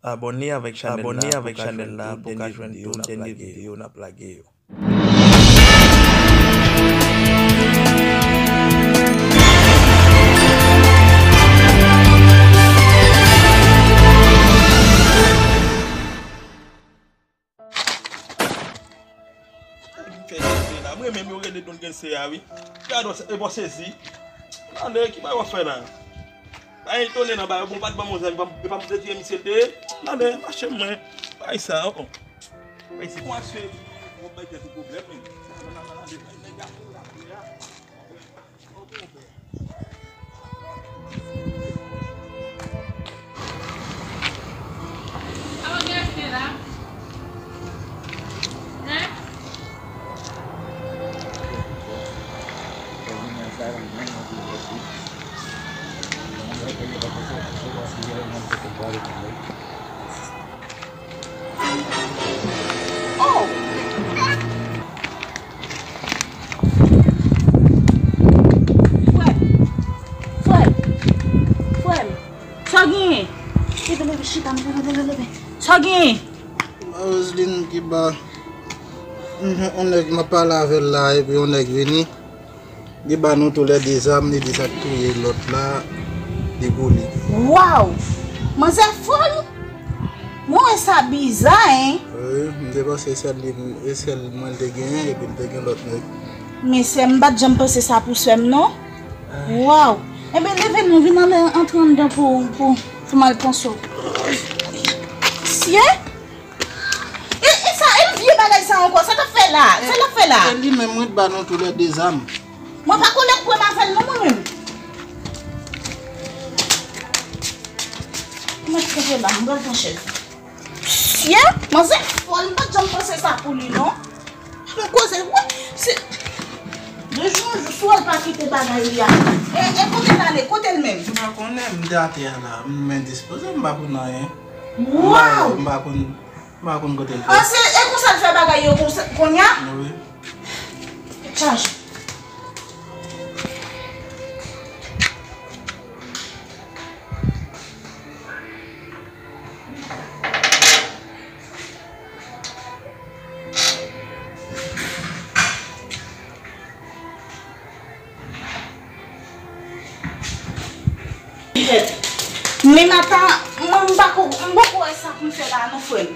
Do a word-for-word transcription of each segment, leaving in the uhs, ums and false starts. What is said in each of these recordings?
Abòne avèk chanèl la pou w ka jwenn tout dènye videyo n ap lage yo. Fè sezi la. Mwen menm yo rele Don Gensè a, wi. Gade w, e bò sezi. Ale, ki bagay w ap fè la? Bay etone nan bagay, bon, pa t ban m yon zam, e pa m, e pa m te tire misye l te ye. Ale, mache mwen. Bay sa, oh. Bay si konsa se yon bay tèt ou pwoblèm, men. Oh! Frè m, frè m, frè m, sa w genyen? Leve, leve, chita, leve, leve, leve. Sa w genyen? Roseline, ki ba yon nèg m ap pale avè l la, epi yon nèg vini. Li ba nou toulède zam, li di sa k touye lòt la, li pou li. Waw! Manzè fòl! Mwen wè sa biza, en! Wi, m te panse sèl li, e sèl mwen l te genyen, epi l te gen lòt nèg. Men sè m, m pa t janm panse sa pou sè m, non. Waw! Enben, leve non, vin ale antre anndan pou, pou, pou m al panse w. Sye! E, e sa, e vye bagay sa ankò, sa l ap fè la? Sa l ap fè la? E li menm, wi, t ba nou toulède zam. Mwen pa konnen pwen m avè l non, mwen menm. Mwen t kenbe la, m pral pran chèz. Sye, manzè fòl, m pa t janm panse sa pou li non. M koze, wè, se de jou an jou, si w wè l pa kite bagay li a. E, e kote l ale, kote l menm? M pa konnen, m te atè a la, m endispoze, m pa konn anyen. Waw! M pa konn, m pa konn kote l fè. Ah, se, e konsa l fè bagay yo konsa, kounye a? Wi. Chaje. Men matan, mwen m pa ko, m poko wè sa pou m fè la non, frè m.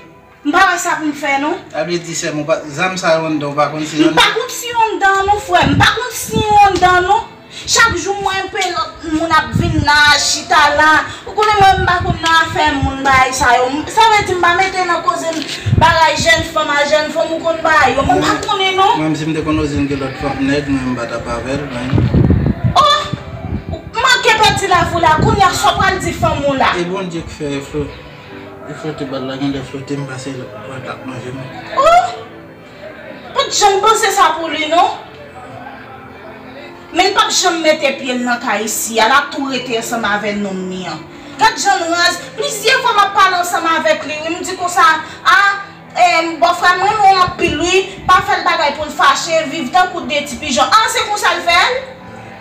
M pa wè sa pou m fè non. Sa vle di sè m, ou pa, zam sa yo anndan, ou pa konn si yo anndan? M pa konn si yo anndan non, frè m. M pa konn si yo anndan non. Chak jou m wè yon pelòt moun ap vin la, chita la. Ou konnen mwen, m pa konn nan afè moun bagay sa yo. Sa vle di m pa mete nan koze m bagay jèn fanm a jèn fanm, ou konn bagay yo. Mwen pa konnen non. Mwen menm si m te konn Roseline gen lòt fanm nèg, mwen m pa t ap avè l, men. Oh! Ou manke pèdi lavi w la, kounye a sa w pral di fanm ou la? E Bondye k fè Flo. E fwote bal la, gen lè fwote m pase l, pran t ap manje m. Oh! Pa t janm panse sa pou li non. Men l p ap janm mete pye l nan kay isi a, l ap tou rete ansanm avè nonm li an. Gad jan l raz, plizyè fwa m ap pale ansanm avèk li wi, m di konsa, a, e, bòfrè m renmen w anpil wi, pa fè l bagay pou l fache, viv tankou de ti pijon. A, se konsa l fè l?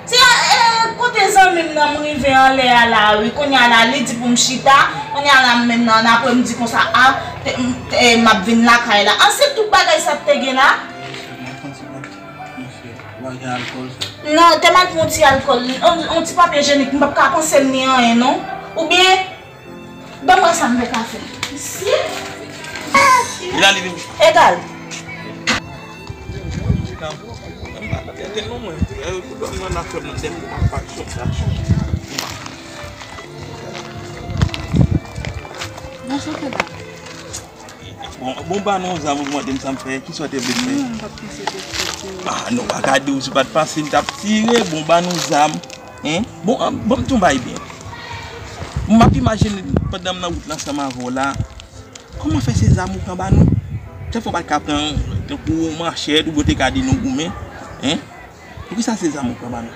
Se, e, kote zanmi m nan m rive anlè a la wi. Kounye a la, li di pou m chita. Kounye a la, m menm nan, apre m di konsa, a, te, m, te, m ap vin lakay la. A, se tout bagay sa k te gen la? Non, te m al pran yon ti alkòl. Yon, yon ti papye jenik, m p ap ka panse m ni anyen, non. Oubyen, Ban mwen sa m fè kafe. Si. Li la, li vin. Egal. Bon, sa w fè la? Bon, bon, ba nou zam, ou mande m sa m fè, ki sa w te vle m fè? Non, m pa t panse te tire. Ah, non, pa ka di w si w pa t panse m t ap tire, bon, ba nou zam. Hein? Bon, an, bon, m di w bay byen. M ap imajine pandan m nan wout la ansanm avè w la. Kòman fè se zam ou pran ba nou? Chak fwa w pa t ka pran tankou manchèt ou byen te ka di nou goumen. Hein? Poukisa se zam ou pran ba nou?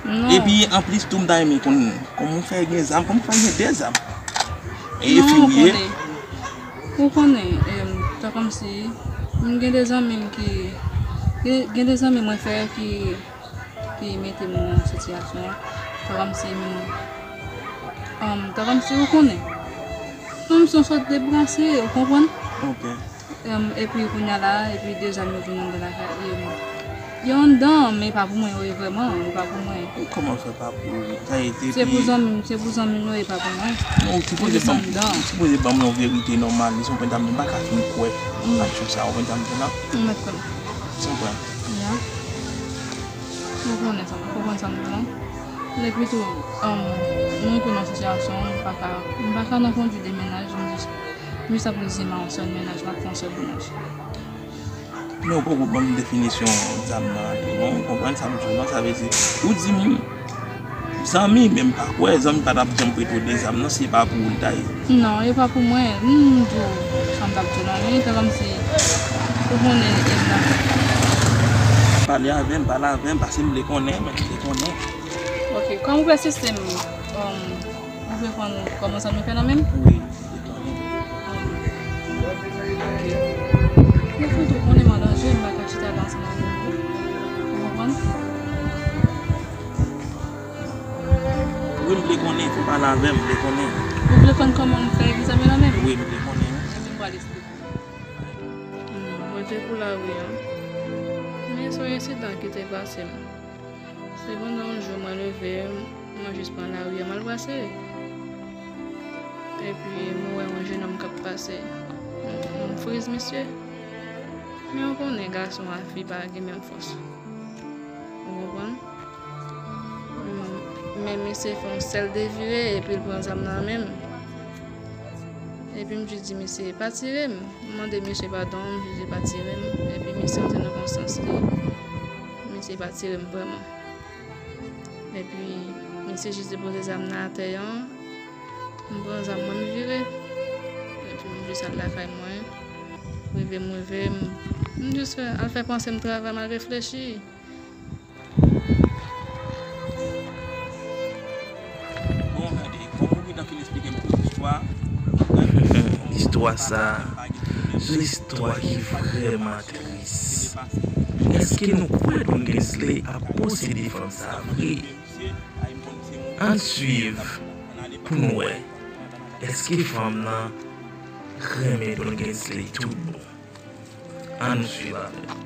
Non. Epi, anplis tou, m ta renmen konn kòman w fè gen zam, kòman w fè gen de zam? E fi w ye? Ou konnen, em, tan kòmsi, m gen de zanmi m ki, gen, gen de zanmi mwen fè ki ki mete m nan sitiyasyon an. Tan kòmsi m, um, tan kòmsi ou konnen. Non, m se yon sòt debrase, ou konprann? Ok. Em, epi kounye a la, epi de zam yo vin anndan lakay, em, yo anndan, men e pa pou mwen yo ye vrèman, e pa pou mwen. Kòman fè pa pou ou? Sa e te Se pou zanmi, se pou zanmi m yo, e pa pou mwen. Non, ou sipoze ban m, ou sipoze ban m yon verite nòmal, li se yon pwen zanmi, m pa ka fin kwè aksyon sa, yon pwen zanmi la. M mèt kwè m. Se yon pwen. Ya. Ou konnen sa, ou konprann sa m di la. Epi tou, um, mwen konnen sitiyasyon, m pa ka, m pa ka nan kondwi de mennaj, m jis, m jis ap rezime a yon sèl mennaj, m ap fè yon sèl mennaj. Men ou poko ban m definisyon zam nan tou non, ou konprann sa m di w lan, sa vle di, ou di m zanmi, men m pa kwè, zanmi pa t ap janm prete w de zam nan, si e pa pou ou l ta ye. Non, e pa pou mwen, m di w sa m t ap di w lan, men e fè kòmsi, ou konnen, e nan. Pale avè m, pale avè m, paske m vle konnen, men m vle konnen. Ok, kòm ou pèsiste m, um, ou vle konn kòman sa nou fè nan menm? Wi, m vle konnen. Ok. Mwen fout ou konnen m an danje, m pa ka chita la ansanm avè w. Ou konprann? Wi, m vle konnen, fò pale avè m, m vle konnen. Ou vle konn kòman m fè egzame nan menm? Wi, m vle konnen. Epi m pral esplike w. Hmm, mwen te pou lari an. Men se yon ensidan ki te pase m. Se pandan yon jou mwen leve, mwen jis pran lari an, m al brase. Epi mwen wè yon jenòm k ap pase. M, m friz misye. Men ou konnen gason a fi pa gen menm fòs. Ou konprann? M, men misye fè yon sèl devire epi l pran zam nan men m. Epi m jis di misye pa tire m. M mande misye padon, m jis di pa tire m. Epi misye antre nan konsyans li. Misye pa tire m vrèman. Epi misye jis depoze zam nan atè an. M pran zam mwen, m vire. Epi m jis al lakay mwen. Rive m rive, m, m jis fè, al fè panse m, travay, m al reflechi. Bon, gade, kòm ou gentan fin esplike m tout istwa, istwa sa, se yon istwa ki vrèman tris. Èske nou kwè Don Gensley ap posede fanm sa vre? Ann swiv pou n wè èske fanm nan renmen Don Gensley tout bon. Ann swiv avè m.